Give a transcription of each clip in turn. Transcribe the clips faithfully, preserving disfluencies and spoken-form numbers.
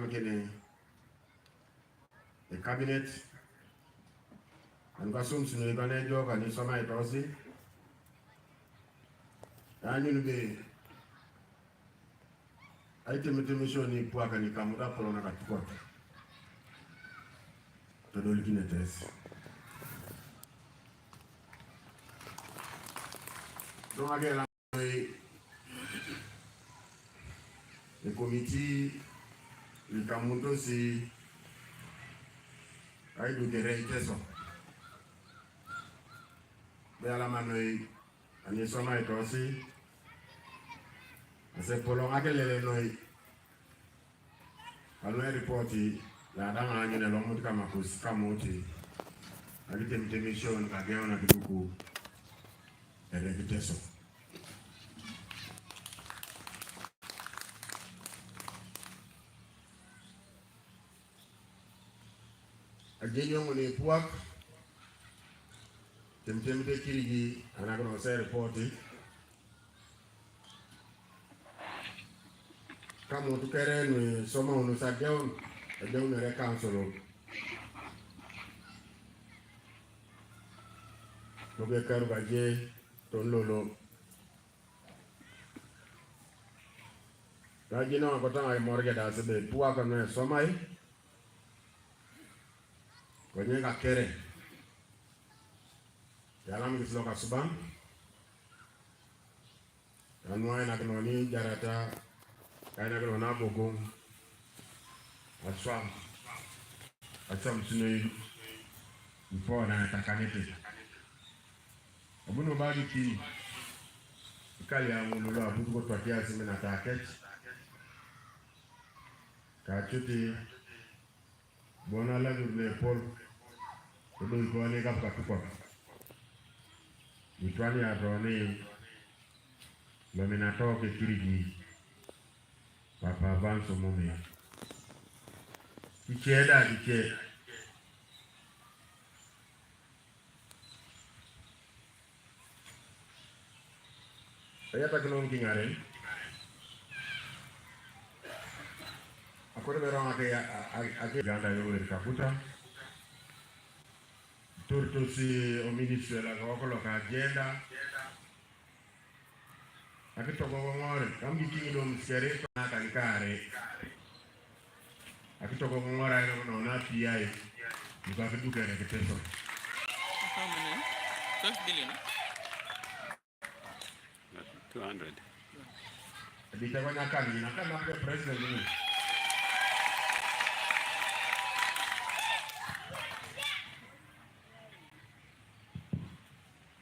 kene e cabinet, an ka sum sinu ka ne jo ka ni soma itosi. Anyun be ai temi temi sio ni pwaka ni kamuta polo na katukot. To dol kine tes. Dong agela e komiti ni kamuto si ai dukere iteso. Be ala manoi ani soma itosi. Ase polo akelele noi. Alo e ripoti la dang anyun e lomut kama kus kamuti. Agi temi temi sio ni kageo na kiduku. Ere kiteso. Ajenyo ngone puak. Temi temi te kirigi anagno se ripoti. Kamutu kere ni soma unu sa deun, deun ere council. Loge karu gaje ton lolo. Gaje no akota ai morge da se be puaka ne somai. Konye ka kere. Yalam gis lo ka suban. Anwai na kino ni jarata, kai na kino na gogo. Aswam. Aswam sunui. Mpo na takanete. Abunu bagi ti. Ikali ya ngulu lo abutu ko twakia sime na taket. Kachuti. Bona la dur ne pol. Kudu ikone kap katukot. Itwani atoni. Lominato ke kirigi. Papa Vanso Mumia. Kicheda, kicheda. Aya ta kilong kingaren. Akore berong ake ya, a-, a-, ake ganda yo wer kabuta. Turtusi o ministry la ko ko ka agenda. Akitoko ngore, kam gi kingdom sere to na kan kare. Akitoko ngore ay no na P I. Yuka kiduke ne kiteso. How many? Twelve billion. Two hundred. Di tawa na kan ni na kan na president ni.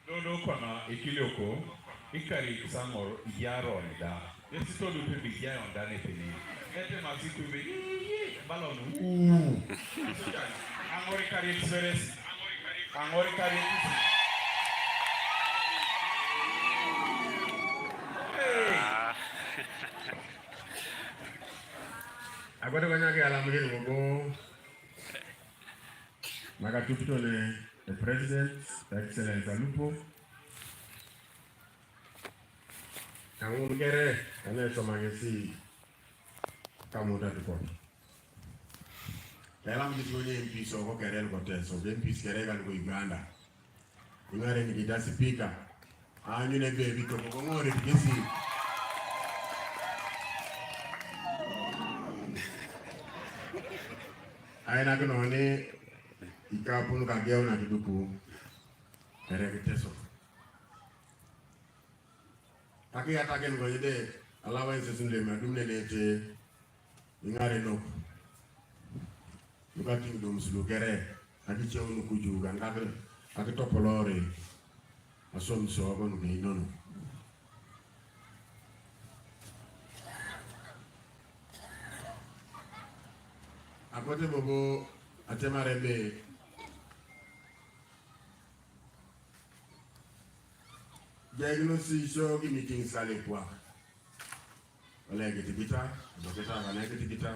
Dodo kwana ikilioko, ikari kisangor ijaronda. Esi todu pembe ijaronda ne pene. Ete masiku be, ii, balon, uu. Angori kari experience. Angori kari experience. Hey. Akwete konyaki alamujiri gogo. Maka tupito ne the president, the excellence Alupo. Kang'un kere, ane somang'esi kamuta tukot. Lelam jis ngonye M Ps oko kere ko teso, M Ps kere kan ko Uganda. Ingare ni kita speaker. Anyu ne bebi to ko ngore kisi. Ai na kino ni ikapunu kageo na kiduku. Kere kiteso. Aki ataken ko ide allowances nde ma dumne ne te ingare nok. Luka kingdoms lukere aki cheu nukuju kan kakre aki topolore. Asom so ko nuke inono. Akote bobo atemare be Diagnosis so gi meeting sale kwa. Wala kitikita, dokita wala kitikita.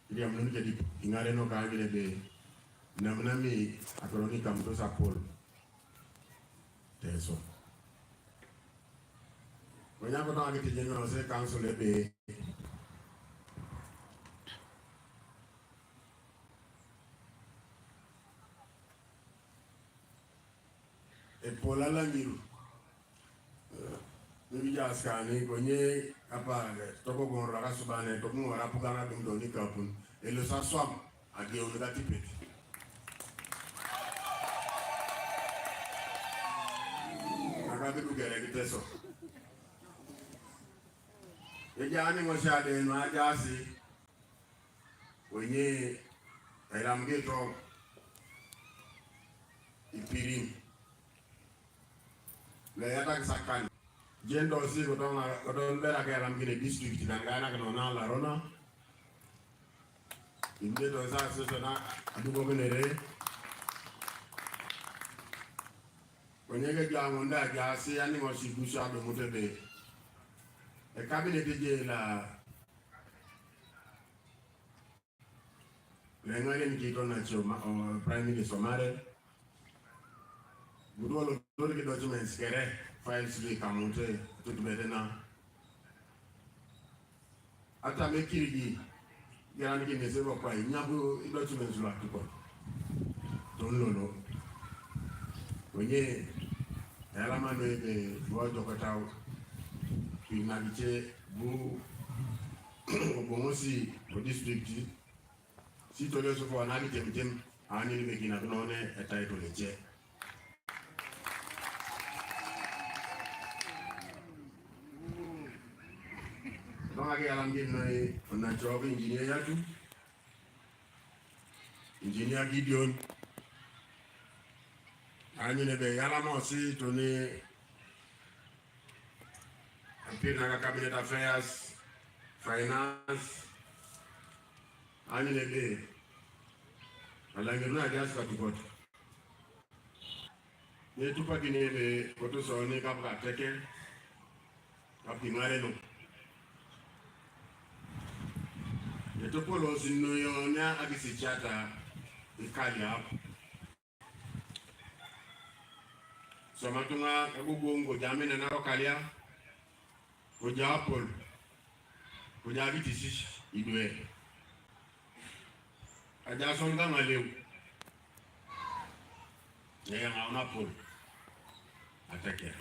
Ili amnun ke di ingare no ka ngile be namna mi akoroni kam to sapol. Teso. Wanya ko ta ke tije no se council be. Epol alaŋiru. Nibi jaas kani konye apa toko gon raka subane toko ŋora pugana dum doni kapun. Elo sa swam ageun ka tipet. Aka kidu gere kiteso. Ejani ŋosi adenu ajaasi. Wenye eram geto ipirin. Le yatak sakan. Jendo si koton, koton bera ke eram gine district dan gana kono na la rona. Inde to sa so so na adugo gine re. Wenye ke jamu nda jaasi ani ŋosi gusa do mutebe. E cabinet je la Lengari ni kito na choma, o, Prime Minister Omare. Gudu olo tori ki documents kere, files li kamute, tutubete na. Ata me kirigi, gerani ki nese bo kwa, nyabu i documents lo atuko. Ton lolo. Wenye, ela mano ebe, bo jokotau. Kinagiche, bu, oboŋosi, o district, Si tole su fo na bi tem tem, ani ni be kina kunone e tai tole che. Don ake alam gin noi, na chok engineer yatu. Engineer Gideon. Ani ne be yala mo si tole appear na ka cabinet affairs, finance, ani ne be. Alaŋir na jas ka tukot. Ne tupa gine be koto so ne kap ka teke, kap ki ŋare no. Ne to polo sin no yo nya agisi chata ikali ap. Sama tuŋa ka guguŋ ko jami na naro kalia, ko ja apol, ko ja bitisic idwe. A ja son ka ŋaliu. Ne yaŋa una pol. Ateker.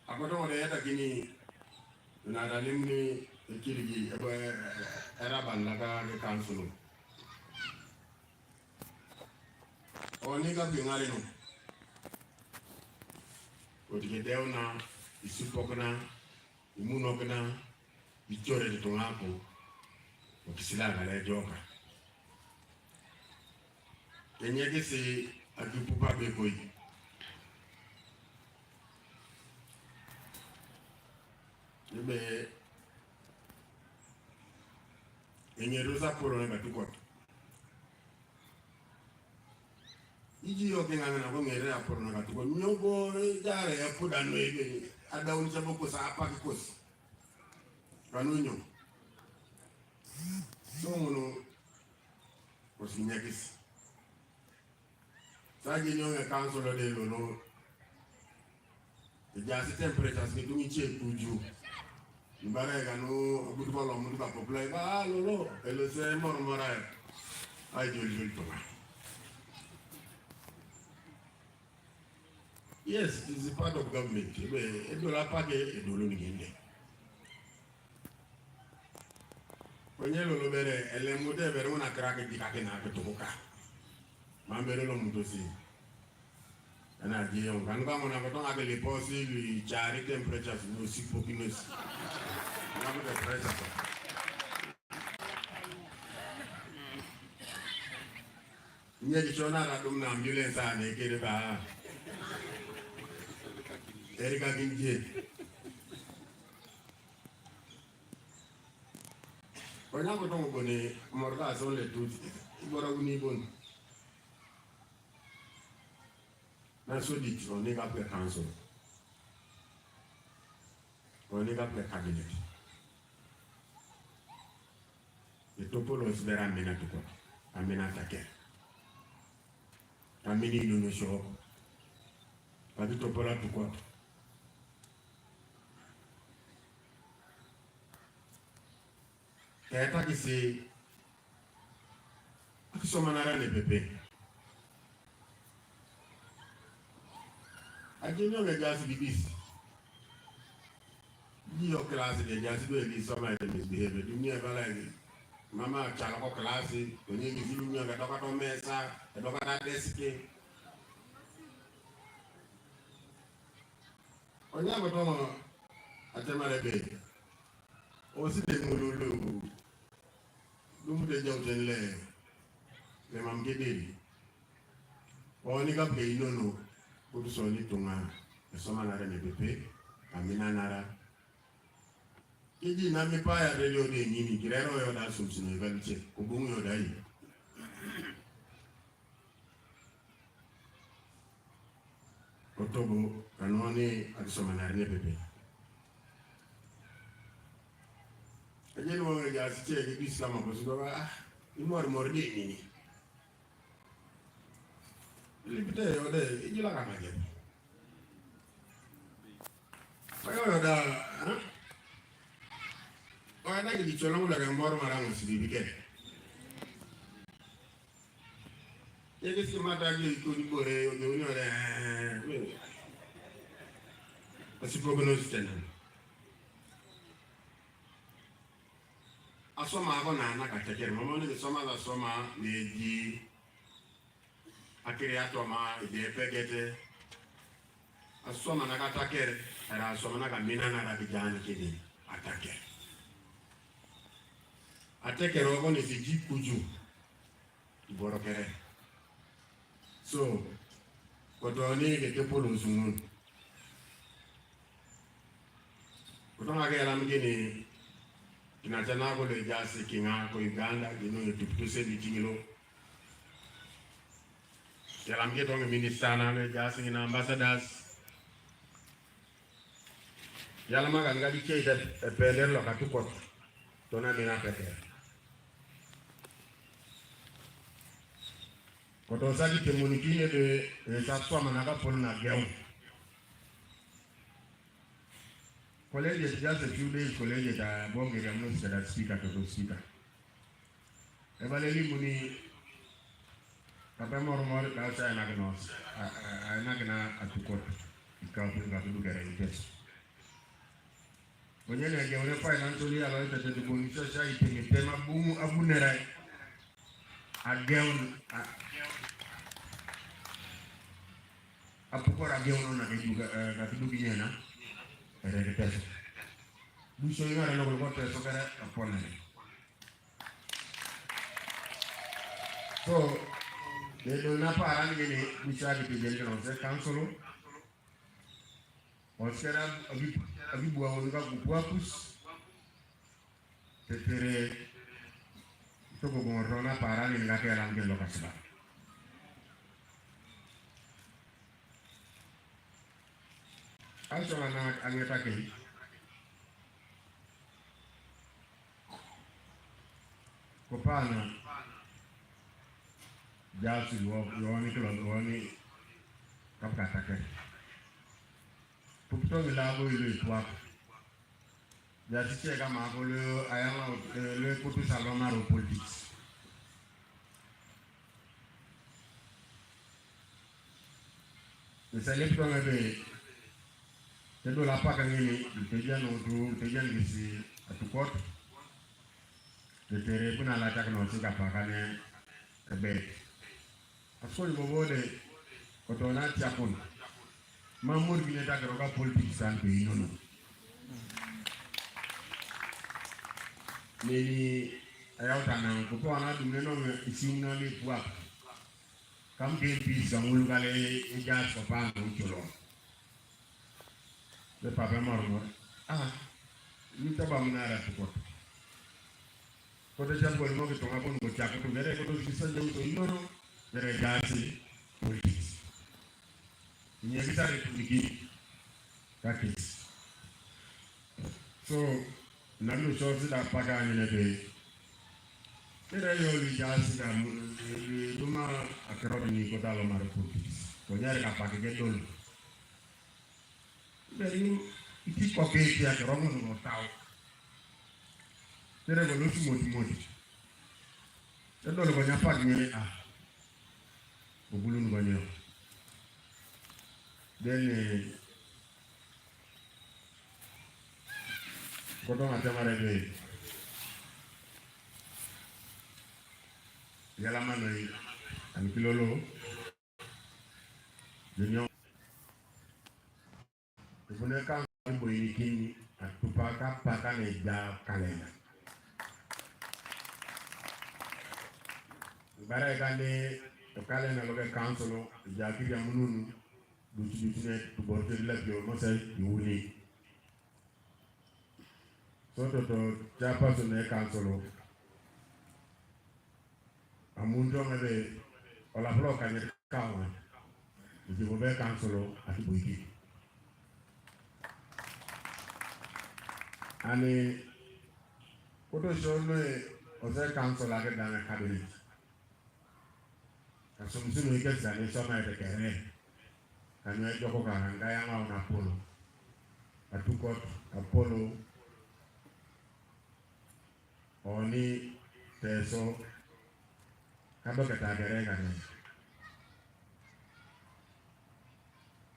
Akoto ŋode yatakini nadalim ni ikirigi ebe eraban laka ke kansulo. Oni ka biŋari no. Kotike deuna, isupokna, imunokna, ichore tutuŋaku, okisilaga le joka. Kenyekisi akipupa bekoi. Ebe enyeru saporo na katukot. Iji yo keŋaŋana ko ŋere aporo na katukot. Nyogo jare ya puda no ebe adaun sabo kosa apaki kosi. Kanu nyo. So ŋunu kosinyakis. Saji nyo ŋe council de lolo. Ejasi temperatures ke tuŋi che kuju. Ibara kanu butu balo mutu ka populai ba lolo. Elese mor morai. Ai jol jol tuŋa. Yes, it is a part of government. Ebe edol apake edol onigende. Kwenye lolo bere elemude bere una crack dikake na kutukuka. Mambere lo mutosi. Ana je yon kan ka mona koto ngake le posi li chari temperatures no sipokinosi. Ngake temperatures. Nye kichona ka dum na ambulance ane kere ba. Erika kinje. Kwenye koto ngone morga sole tuti. Ibora uni bon. Na sodit oni ka pe council. Oni ka pe cabinet. Etopolos bera amena tukot. Amena taker. Amini nunu shok. Pati topola tukot. Keta kisi Akisomanare nepepe. Ajenio ng'e jasi bibis. Jiyo klasi de jasi dwe gi soma ete misbehave. Dunia bala gi. Mama chalo ko klasi, onye gi filu nya ga doka to mesa, e doka ta deski. Onyago to atemare be. Osi de ngululu. Dumu de jawten le. Le mam ke deri. Oni gap ke inono. Kutu soni tunga. Esoma nare nepepe. Amina nara. Kiji na mi paya de yo de nini. Kirero yo da sum sino ibalu che. Kubungu yo da yi. Otogo kanoni akisomanare nepepe. Ajeni wonge jasi che gi bis kama ko sido ah imor mor de nini. Lipite yo de ijila kama je. Ayo yo da, ha? Oya da gi cholo ngula ga mor mara mo sibi ke. Ye gi sima da gi ko ni bore yo de ni ore. Asi prognosis tena. Asoma ako na na kateker. Mama ni soma da soma neji. Akiri atoma ide pegete. Asoma na kataker. Era asoma na kamina na rakijani kini. Ataker. Ateker wako ni siji kuju. Iboro kere. So, kotoni ke tepolo sungun. Kutanga ke alam gini, kina chana ko le jasi kinga ko Uganda, gino yo tuputu se di tingilo. Yalam ke tong minister na le jasi gina ambassadors. Yalama kan gadi ke ita pender lo katukot. Tona mina peter. Koto saki temunikine de, eh, sa soma na ka polo na geo. College is just a few days, college ta bonge ya mno sika speaker to speaker. Ebaleli muni kapa moro moro ka sa na gno. A, a, a na gna atukot. Ikaw pun ka tudu kere inteso. Onye ne ge one financially alo ite te dugo ni so sa ite ni tema bumu abunere. Ageun a, apukor ageun na ke juga, eh, ka tudu ginyena. Ere ke teso. Buso ina no ko teso kere aponere. So, de do na para ni ni buso agi te jeli no se council. Osera abi, abi buawo ni ka gupuapus. Tetere toko gongorro na para ni nga ke alam ke lo kasba. Aso na angeta ke. Kopana. Jasu yo yo ni kilo yo ni kapkatake. Pupto ni labo ilo itwaka. Jasi che kama ko lo ayama, eh, lo kutu saloma ro politics. Ni sa lip to ngebe. Te do la paka ngini, te jano tu, te jan gisi atukot. Te tere kuna la tak no singa paka ne ebe. Asol bobode kotona tiakun. Mamur gine ta keroka politics an pe inono. Nini ayau tanang kupo ana dumne no isimna ni puak. Kam ke pis kamul kale ija sopan uchulo. Le papa mor mor. Ah, ni taba mnara tukot. Koto cham ko mo kitonga pon ko chako to gere koto sisa jauto inono. Gere jasi politics. Nye kita re politiki. Kakis. So, nanu so sida paga ni nebe. Kira yo li jasi da mu, li duma akero ni kota lo maro politics. Ko nyare ka pake ke dolo. Beri iti koke iti akero mo no tau. Kira ko lusu moti moti. Edol konye apak nye a. Obulun konye. Then, eh, kodong atemar ebe yalamanoi anikilolo. Jonyo. Ibune council iboinikin atupa kapak ne eja kalenda. Ibara kane kalenda loke council eja kiriamununu ducuducune tuboritor ilapio mose iuni. Sototo chairperson ne council amunto ng'ebe olap lokanyit kawan ejibu be council akiboikin. Ani kotosio noi ose council ake dang e cabinet. Kasumusumu ikesi ani isomaete kere. Kanu ejoko ka Engai ang'aun Apolo. Atukot Apolo. Oni Teso. Kadoketa kere kane.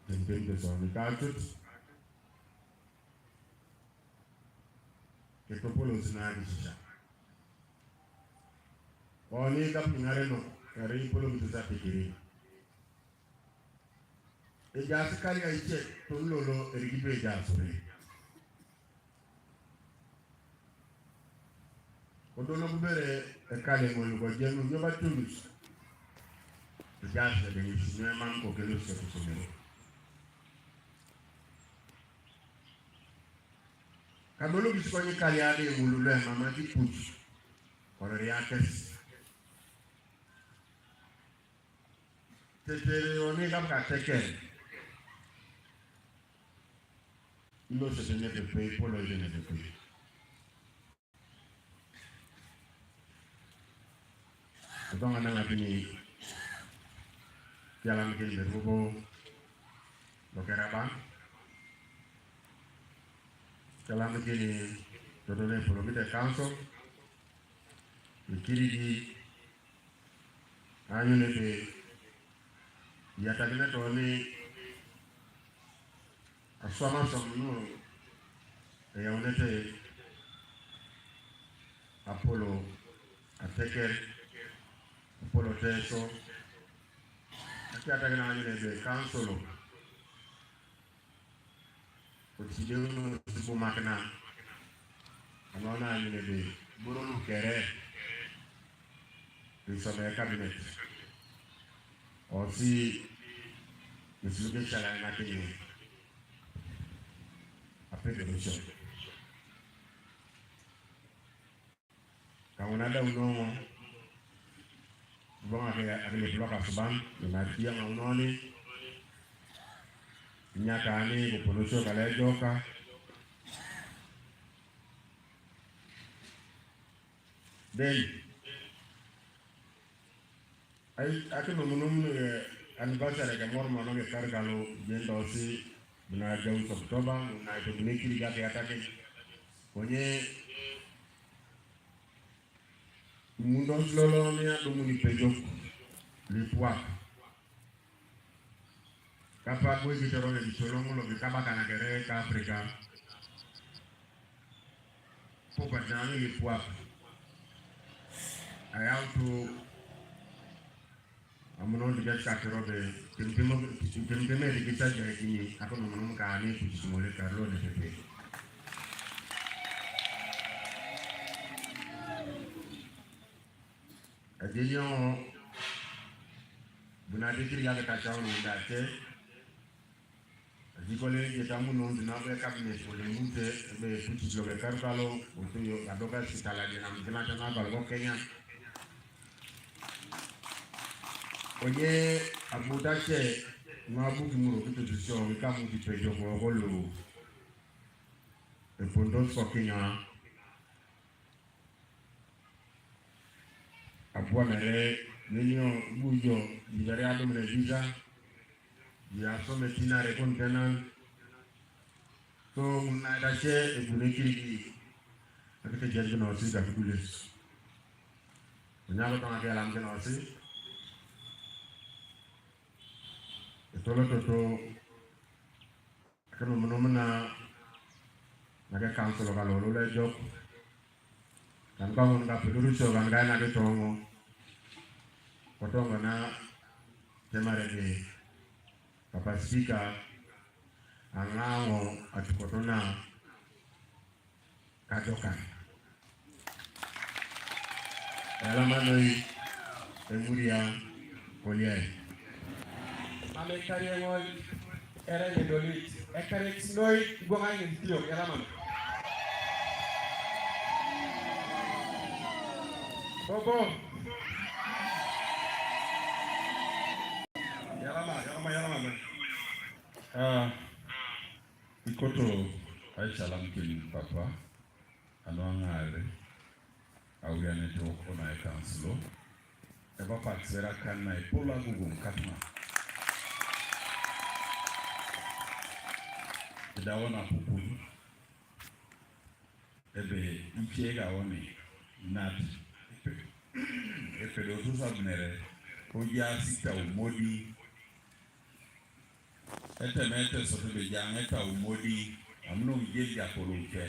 Tintin Teso ni kachut. Ketopolos na kisisa. Oni kap ng'are no, kare ipolo kitu sa pikiri. Ejaasi kali aiche, tun lolo erikipe ejaasi ore. Odolo kubere ekale ng'olu kojenu nyoba tulus. Ejaasi ore ng'isi nyo emam kokelus ekusumero. Kadolo kisikonyi kali ade ng'ulu lwe mama kipuch. Kororia kes. Tetere oni kap kateker. Ilo sete ne pepe, polo ile ne pepe. Kutong'ana ng'atini kialamikin metupuku lokera bang. Kialamikin totone polomite council. Ikirigi Aanyu nete iyatakine toni aswam aswam nu eyaunete Apolo Ateker, Apolo Teso, akiyatakine aanyu nete kansolo. Otijeuno sibumakina. Anona anyun ebe burulu kere isome cabinet. Osi isuluke chala na kini apede rusho. Kang'o nadaunong'o, ibong' ake, ake lep lokasuban, ina tiang' aunoni, inyakani, koponosio kale joka. Then, ai, akinumunum, eh, anniversary ke Mormon ke Kargalo, jendo si, bina Jones October, na ito bine kiri gake atake. Konye, Imundos lolo niadumun ipejok lipuak. Kapak wejitoro ng'ejitolong' lo kitabakan kere ka Afrika. Pupat nang'i lipuak. Ayautu Amuno diga sakiro be, timtimo, timtime diga sa jai kini, ako no muno kani kuchisi mole karlo ne pepe. Adinyo, buna dikiri ya kata chao no ndate. Ajikole je tamu no ndina be cabinet ole mute be kuchi jo be karkalo otuyo adoka sitala je na mkina tana balgo Kenya. Oye abuta che na buki muro kitu tusio wika muti pejo ko golo. E pondo so Kenya. Abuanere ninyo bujo jibere adum ne visa. Ya some tinare kon tenan. So muna dache ebune kirigi. Akite jergi no sida kudules. Onyago tong akelam kinosi. Itolo toto. Akenumunum na nake council kalolo le jok. Kan ka ngun ka pidurucho kan ka na kitongo. Kotongo na temare ni Papa Speaker, ang'ang'o atukotona kajokan. Elamanoi emuria koliai. Mame karieng'ol era nyedolit. Ekaret noi gwang'ai ng'itio elaman. Bobo. Yalama, yalama, yalama. Ah, ikoto aisalam kin papa. Anu aŋaare aurianet wok na ekansilo, epapak sera kan na epol aguguŋ katuŋa. Idawo napupun ebe ice kaoni nat epe- epedotus abunere kojaas itau modi. Etemete soto bejaŋ etau modi amuno ŋijel japolou ke